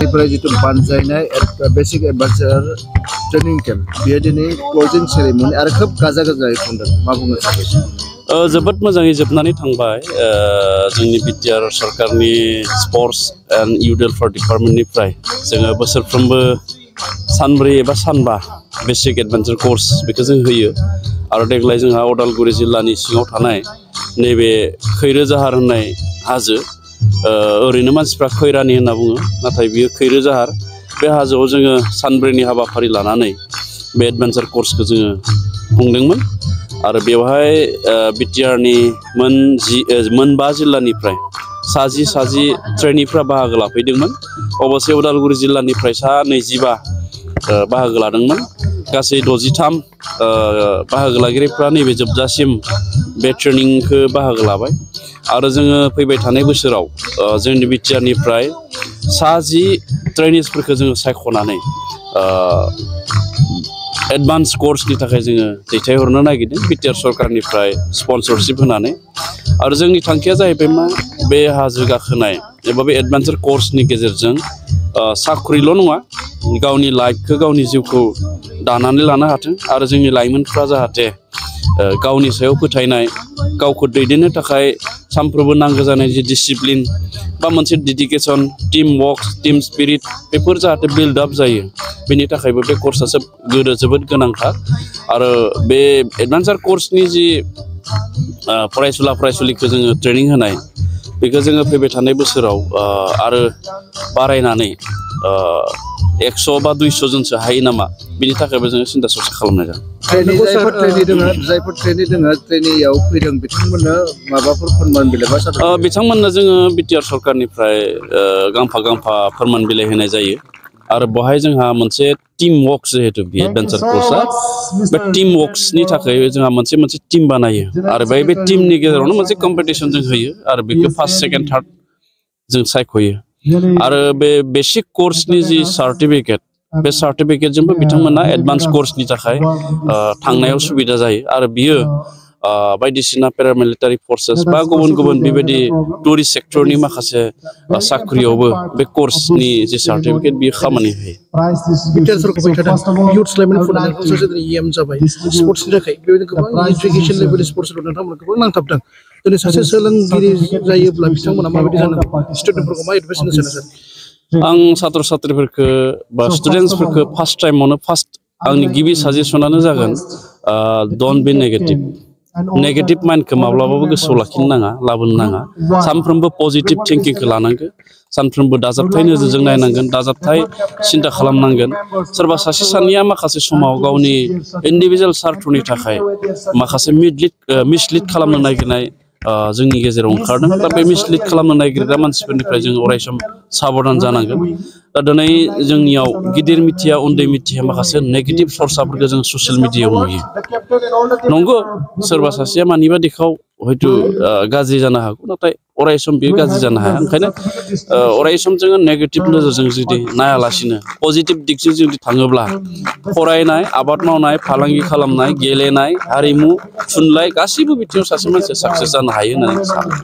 जितु बानजायनाय basic एडभान्सार training camp बेयो दिनै क्लोजिं सेरेमनि आरो खोब गाजा गोमजायै खुंदों मा बुंनो सानो जोबोद मोजाङै जोबनानै थांबाय जोंनि बिटिआर सरकारनि स्पर्ट्स एन्ड इउथ वेलफेयार डिपार्टमेन्टनिफ्राय जोङो बोसोरफ्रोमबो सानब्रै एबा सानबा बेसिक एडभान्सार कोर्स बेखौ जों होयो आरो देग्लाय जोंहा उदालगुरि जिल्लानि सिङाव थानाय नैबे खैरोजाहार होननाय हाजो ओरैनो मानसिफ्रा खैरानि होनना बुङो नाथाय बियो खैरोजाहार बे हाजोआव जोङो सानब्रैनि हाबाफारि लानानै बे एडभान्सार कोर्सखौ जोङो खुंदोंमोन आरो बेवहाय बिटिआरनि मोनबा जिल्लानिफ्राय साजि ट्रेनिफ्रा बाहागो लाफैदोंमोन अबस्से उदालगुरि जिल्लानिफ्राय 25 बाहागो लादोंमोन गासै 63 बाहागो लागिरिफ्रा नैबे जोबजासिम बे ट्रेनिंखौ बाहागो लाबाय आरो जोङो फैबाय थानाय बोसोराव जोंनि बिटिआरनिफ्राय 10 ट्रेनिसफोरखौ जोङो सायख'नानै एडभान्स कोर्सनि थाखाय जोङो दैथायहरनो नागिरदों बिटिआर सरकारनिफ्राय स्पन्सरशिप होनानै आरो जोंनि थांखिया जाहैबाय मा बे हाजो गाखोनाय एबा बे एडभान्सार कोर्सनि गेजेरजों साख्रिल' नङा गावनि लाइफखौ गावनि जिउखौ दानानै लानो हाथों आरो जोंनि लाइमोनफ्रा जाहाथे गावनि सायाव फोथायनाय गावखौ दैदेननो थाखाय सानफ्रोमबो नांगौ जानाय जि डिसिप्लिन बा मोनसे dedication team work team spirit बेफोर जाहाथे बिल्ड आप जायो बेनि थाखायबो बे कोर्सआ जोबोद गोनांथार आरो बे एडभान्सार कोर्सनि जि फरायसुलिखौ जोङो ट्रेनिं होनाय बेखौ जोङो फैबाय थानाय बोसोराव आरो बारायनानै 100 बा 200 जनसो हायो नामा बिनि थाखायबो जोङो सिन्था सरसा खालामनाय जादों जायफोर ट्रेनि दोङो ट्रेनियाव फैदों बिथांमोननो माबाफोर फोरमान बिलाइ बा बिथांमोननो जोङो बिटिआर सरकारनिफ्राय गांफा फोरमान बिलाइ होनाय जायो आरो बेवहाय जोंहा मोनसे टीम वर्क जिहेतु बे एडभान्सार कोर्सआ बे टीम वर्क्सनि थाखाय जोंहा मोनसे टीम बानायो आरो बे टीमनि गेजेरावनो मोनसे कम्पिटिसन जों होयो आरो बेखौ फार्स्ट सेकेन्ड थार्ड जों सायख'यो आरो बे बेसिक कोर्सनि जि सार्टिफिकेट बे सार्टिफिकेटजोंबो बिथांमोना एडभान्स कोर्सनि थाखाय थांनायाव सुबिदा जायो आरो बियो बायदिसिना पेरामिलिटारि फोर्सेस बा गुबुन बेबायदि टुरिस्ट सेक्टरनि माखासे साख्रियावबो बे कोर्सनि जि सार्टिफिकेट बियो खामानि होयो बिटिआर सरकार इयुथ्स लाइमोन फरायनायखौ इएम जाबाय स्पर्ट्सनि थाखाय बेबायदिनो गोबां एजुकेशन लेभेल स्पर्ट्सआव नोंथांमोना गोबां नांथाबदों दिनै सासे सोलोंगिरि जायोब्ला बिथांमोना माबायदि जानांगौ स्टुडेन्टफोरखौ मा एडभाइस होनो सानो सार आं सात्र सात्रिफोरखौ बा स्टुडेन्टसफोरखौ फार्स्ट आंनि गिबि साजेसनानो जागोन डन्ट बी नेगेटिभ माइन्डखौ माब्लाबाबो गोसोआव लाखिनो नाङा लाबोनो नाङा सानफ्रोमबो पजिटिभ थिंकिंखौ लानांगौ सानफ्रोमबो दाजाबथाय नोजोरजों नायनांगोन दाजाबथाय सिन्था खालामनांगोन सोरबा सासे सानैया माखासे समाव गावनि इन्डिभिजुवेल स्वार्थनि थाखाय माखासे मिसलिड खालामनो नागिरनाय जोंनि गेजेराव ओंखारदों दा बे मिसलिड खालामनो नागिरग्रा मानसिफोरनिफ्राय जों अरायसम साबधान जानांगोन दा दिनै जोंनियाव गिदिर मिथिया उन्दै मिथिया माखासे नेगेटिभ सर्साफोरखौ जों ससियेल मिडियायाव नुयो नंगौ सोरबा सासेया मानिबा दिखाव हयथ' गाज्रि जानो हागौ नाथाय अरायसम बियो गाज्रि जानो हाया ओंखायनो अरायसम जोङो नेगेटिभ नोजोरजों जुदि नायालासिनो पजिटिभ दिगजों जुदि थाङोब्ला फरायनाय आबाद मावनाय फालांगि खालामनाय गेलेनाय हारिमु थुनलाइ गासैबो बिथिङाव सासे मानसिया साक्सेस जानो हायो होननानै सानो